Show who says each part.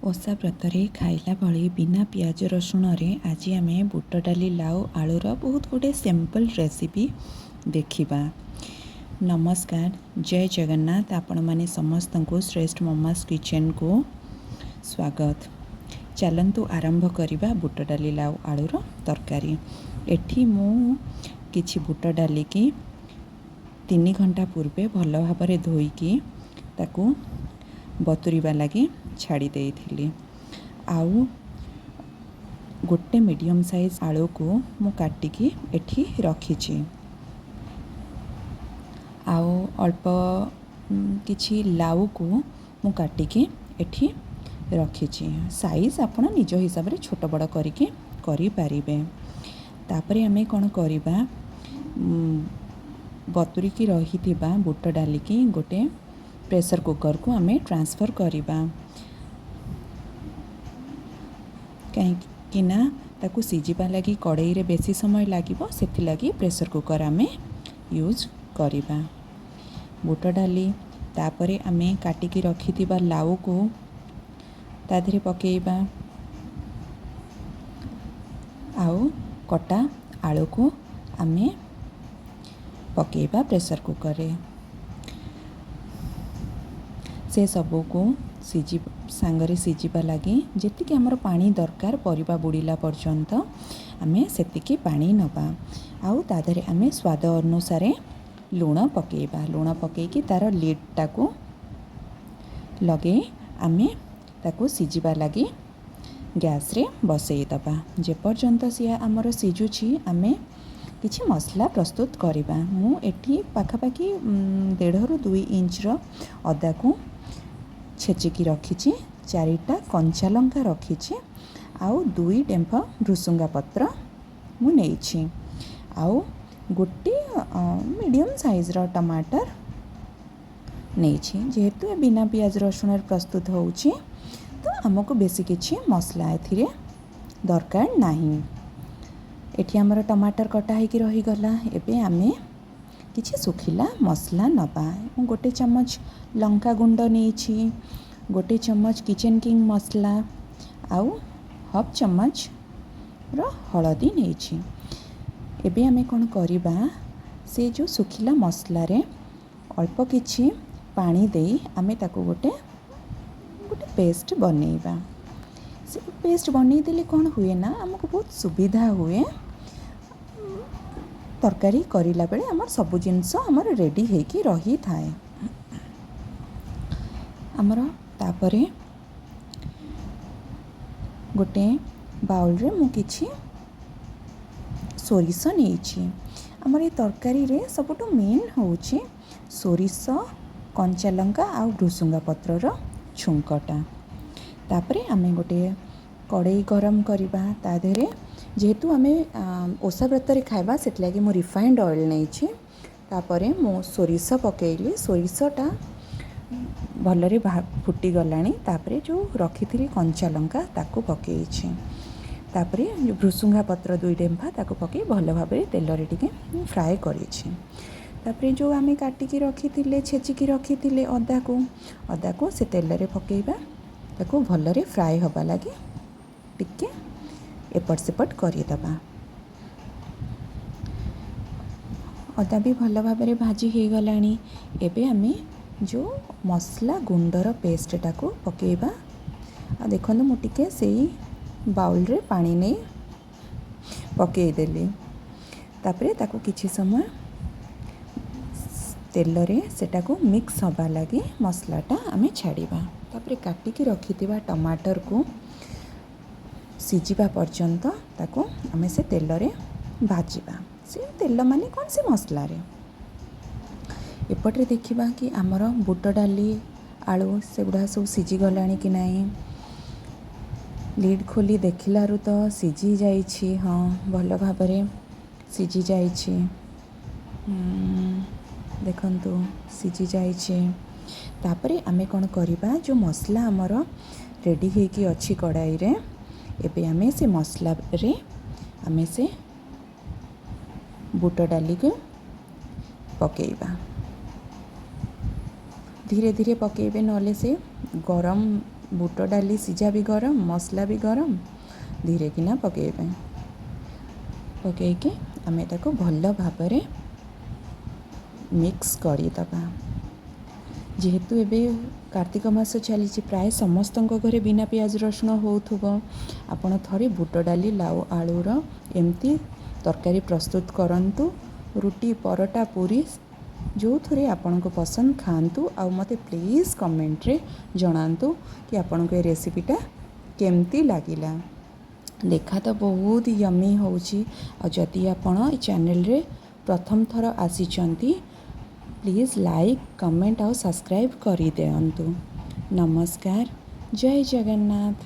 Speaker 1: ଓଷା ବ୍ରତରେ ଖାଇଲା ଭଳି ବିନା ପିଆଜ ରସୁଣରେ ଆଜି ଆମେ ବୁଟ ଡାଲି ଲାଉ ଆଳୁର ବହୁତ ଗୋଟେ ସିମ୍ପଲ୍ ରେସିପି ଦେଖିବା। ନମସ୍କାର, ଜୟ ଜଗନ୍ନାଥ। ଆପଣମାନେ ସମସ୍ତଙ୍କୁ ଶ୍ରେଷ୍ଠ ମମାସ୍ କିଚେନ୍କୁ ସ୍ୱାଗତ। ଚାଲନ୍ତୁ ଆରମ୍ଭ କରିବା ବୁଟ ଡାଲି ଲାଉ ଆଳୁର ତରକାରୀ। ଏଠି ମୁଁ କିଛି ବୁଟ ଡାଲିକି 3 ଘଣ୍ଟା ପୂର୍ବେ ଭଲ ଭାବରେ ଧୋଇକି ତାକୁ ବତୁରିବା ଲାଗି ଛାଡ଼ି ଦେଇଥିଲି। ଆଉ ଗୋଟେ ମିଡ଼ିୟମ୍ ସାଇଜ୍ ଆଳୁକୁ ମୁଁ କାଟିକି ଏଠି ରଖିଛି। ଆଉ ଅଳ୍ପ କିଛି ଲାଉକୁ ମୁଁ କାଟିକି ଏଠି ରଖିଛି। ସାଇଜ୍ ଆପଣ ନିଜ ହିସାବରେ ଛୋଟ ବଡ଼ କରିକି କରିପାରିବେ। ତାପରେ ଆମେ କ'ଣ କରିବା, ବତୁରିକି ରହିଥିବା ବୁଟ ଡାଲିକି ଗୋଟେ ପ୍ରେସର୍ କୁକର୍କୁ ଆମେ ଟ୍ରାନ୍ସଫର୍ କରିବା, କାହିଁକିନା ତାକୁ ସିଝିବା ଲାଗି କଡ଼େଇରେ ବେଶୀ ସମୟ ଲାଗିବ, ସେଥିଲାଗି ପ୍ରେସର୍ କୁକର୍ ଆମେ ୟୁଜ୍ କରିବା। ବୁଟ ଡାଲି ତାପରେ ଆମେ କାଟିକି ରଖିଥିବା ଲାଉକୁ ତା ଦେହରେ ପକାଇବା, ଆଉ କଟା ଆଳୁକୁ ଆମେ ପକାଇବା ପ୍ରେସର୍ କୁକର୍ରେ। ସେ ସବୁକୁ ସିଝି ସାଙ୍ଗରେ ସିଝିବା ଲାଗି ଯେତିକି ଆମର ପାଣି ଦରକାର, ପରିବା ବୁଡ଼ିଲା ପର୍ଯ୍ୟନ୍ତ ଆମେ ସେତିକି ପାଣି ନେବା। ଆଉ ତା ଦେହରେ ଆମେ ସ୍ୱାଦ ଅନୁସାରେ ଲୁଣ ପକାଇବା। ଲୁଣ ପକାଇକି ତା'ର ଲିଡ଼୍ଟାକୁ ଲଗାଇ ଆମେ ତାକୁ ସିଝିବା ଲାଗି ଗ୍ୟାସ୍ରେ ବସେଇଦେବା। ଯେପର୍ଯ୍ୟନ୍ତ ସିଏ ଆମର ସିଝୁଛି, ଆମେ କିଛି ମସଲା ପ୍ରସ୍ତୁତ କରିବା। ମୁଁ ଏଠି ପାଖାପାଖି 1.5ରୁ 2 ଇଞ୍ଚର ଅଦାକୁ ଛେଚିକି ରଖିଛି, 4ଟା କଞ୍ଚା ଲଙ୍କା ରଖିଛି, ଆଉ 2 ଡେମ୍ଫ ଭୃସୁଙ୍ଗା ପତ୍ର ମୁଁ ନେଇଛି, ଆଉ ଗୋଟେ ମିଡ଼ିୟମ୍ ସାଇଜ୍ର ଟମାଟର ନେଇଛି। ଯେହେତୁ ଏ ବିନା ପିଆଜ ରସୁଣରେ ପ୍ରସ୍ତୁତ ହେଉଛି, ତ ଆମକୁ ବେଶୀ କିଛି ମସଲା ଏଥିରେ ଦରକାର ନାହିଁ। ଏଠି ଆମର ଟମାଟର କଟା ହେଇକି ରହିଗଲା। ଏବେ ଆମେ କିଛି ଶୁଖିଲା ମସଲା ନେବା। ମୁଁ 1 ଚାମଚ ଲଙ୍କା ଗୁଣ୍ଡ ନେଇଛି, 1 ଚାମଚ କିଚେନ୍ କିଙ୍ଗ ମସଲା, ଆଉ ହାଫ୍ ଚାମଚର ହଳଦୀ ନେଇଛି। ଏବେ ଆମେ କ'ଣ କରିବା, ସେ ଯେଉଁ ଶୁଖିଲା ମସଲାରେ ଅଳ୍ପ କିଛି ପାଣି ଦେଇ ଆମେ ତାକୁ ଗୋଟେ ପେଷ୍ଟ ବନେଇବା। ସେ ପେଷ୍ଟ ବନେଇଦେଲେ କ'ଣ ହୁଏ ନା, ଆମକୁ ବହୁତ ସୁବିଧା ହୁଏ। ତରକାରୀ କରିଲା ବେଳେ ଆମର ସବୁ ଜିନିଷ ଆମର ରେଡ଼ି ହେଇକି ରହିଥାଏ ଆମର। ତାପରେ ଗୋଟେ ବାଉଲରେ ମୁଁ କିଛି ସୋରିଷ ନେଇଛି। ଆମର ଏ ତରକାରୀରେ ସବୁଠୁ ମେନ୍ ହେଉଛି ସୋରିଷ, କଞ୍ଚା ଲଙ୍କା ଆଉ ଭୃସୁଙ୍ଗା ପତ୍ରର ଛୁଙ୍କଟା। ତାପରେ ଆମେ ଗୋଟେ କଡ଼େଇ ଗରମ କରିବା। ତା ଦେହରେ ଯେହେତୁ ଆମେ ଓଷା ବ୍ରତରେ ଖାଇବା, ସେଥିଲାଗି ମୁଁ ରିଫାଇଣ୍ଡ ଅଏଲ୍ ନେଇଛି। ତାପରେ ମୁଁ ସୋରିଷ ପକାଇଲି। ସୋରିଷଟା ଭଲରେ ଫୁଟିଗଲାଣି। ତାପରେ ଯେଉଁ ରଖିଥିଲି କଞ୍ଚା ଲଙ୍କା, ତାକୁ ପକାଇଛି। ତାପରେ ଯେଉଁ ଭୃସୁଙ୍ଗା ପତ୍ର 2 ଡେମ୍ଫା, ତାକୁ ପକାଇ ଭଲ ଭାବରେ ତେଲରେ ଟିକେ ଫ୍ରାଏ କରିଛି। ତାପରେ ଯେଉଁ ଆମେ କାଟିକି ରଖିଥିଲେ, ଛେଚିକି ରଖିଥିଲେ ଅଦାକୁ ସେ ତେଲରେ ପକାଇବା। ତାକୁ ଭଲରେ ଫ୍ରାଏ ହେବା ଲାଗି ଟିକେ ଏପଟ ସେପଟ କରିଦେବା। ଅଦା ବି ଭଲ ଭାବରେ ଭାଜି ହେଇଗଲାଣି। ଏବେ ଆମେ ଯେଉଁ ମସଲା ଗୁଣ୍ଡର ପେଷ୍ଟଟାକୁ ପକାଇବା। ଆଉ ଦେଖନ୍ତୁ, ମୁଁ ଟିକେ ସେଇ ବାଉଲରେ ପାଣି ନେଇ ପକାଇଦେଲି। ତାପରେ ତାକୁ କିଛି ସମୟ ତେଲରେ ସେଟାକୁ ମିକ୍ସ ହେବା ଲାଗି ମସଲାଟା ଆମେ ଛାଡ଼ିବା। ତାପରେ କାଟିକି ରଖିଥିବା ଟମାଟରକୁ ସିଝିବା ପର୍ଯ୍ୟନ୍ତ ତାକୁ ଆମେ ସେ ତେଲରେ ଭାଜିବା। ସେ ତେଲ ମାନେ କ'ଣ, ସେ ମସଲାରେ। ଏପଟରେ ଦେଖିବା କି ଆମର ବୁଟ ଡାଲି ଆଳୁ ସେଗୁଡ଼ା ସବୁ ସିଝିଗଲାଣି କି ନାହିଁ। ଲିଡ଼୍ ଖୋଲି ଦେଖିଲାରୁ ତ ସିଝି ଯାଇଛି। ହଁ, ଭଲ ଭାବରେ ସିଝି ଯାଇଛି। ଦେଖନ୍ତୁ, ସିଝି ଯାଇଛି। ତାପରେ ଆମେ କ'ଣ କରିବା, ଯେଉଁ ମସଲା ଆମର ରେଡ଼ି ହେଇକି ଅଛି କଡ଼ାଇରେ, ଏବେ ଆମେ ସେ ମସଲାରେ ଆମେ ସେ ବୁଟ ଡାଲିକୁ ପକାଇବା। ଧୀରେ ଧୀରେ ପକାଇବେ, ନହେଲେ ସେ ଗରମ ବୁଟ ଡାଲି ସିଝା ବି ଗରମ, ମସଲା ବି ଗରମ। ଧୀରେକିନା ପକାଇବେ। ପକାଇକି ଆମେ ତାକୁ ଭଲ ଭାବରେ ମିକ୍ସ କରିଦେବା। ଯେହେତୁ ଏବେ କାର୍ତ୍ତିକ ମାସ ଚାଲିଛି, ପ୍ରାୟ ସମସ୍ତଙ୍କ ଘରେ ବିନା ପିଆଜ ରସୁଣ ହେଉଥିବ। ଆପଣ ଥରେ ବୁଟ ଡାଲି, ଲାଉ, ଆଳୁର ଏମିତି ତରକାରୀ ପ୍ରସ୍ତୁତ କରନ୍ତୁ। ରୁଟି, ପରଟା, ପୁରୀ, ଯେଉଁଥିରେ ଆପଣଙ୍କୁ ପସନ୍ଦ ଖାଆନ୍ତୁ। ଆଉ ମୋତେ ପ୍ଲିଜ୍ କମେଣ୍ଟରେ ଜଣାନ୍ତୁ କି ଆପଣଙ୍କୁ ଏ ରେସିପିଟା କେମିତି ଲାଗିଲା। ଦେଖା ତ ବହୁତ ୟମି ହେଉଛି। ଆଉ ଯଦି ଆପଣ ଏ ଚ୍ୟାନେଲରେ ପ୍ରଥମ ଥର ଆସିଛନ୍ତି, ପ୍ଲିଜ୍ ଲାଇକ୍, କମେଣ୍ଟ ଆଉ ସବସ୍କ୍ରାଇବ୍ କରିଦିଅନ୍ତୁ। ନମସ୍କାର, ଜୟ ଜଗନ୍ନାଥ।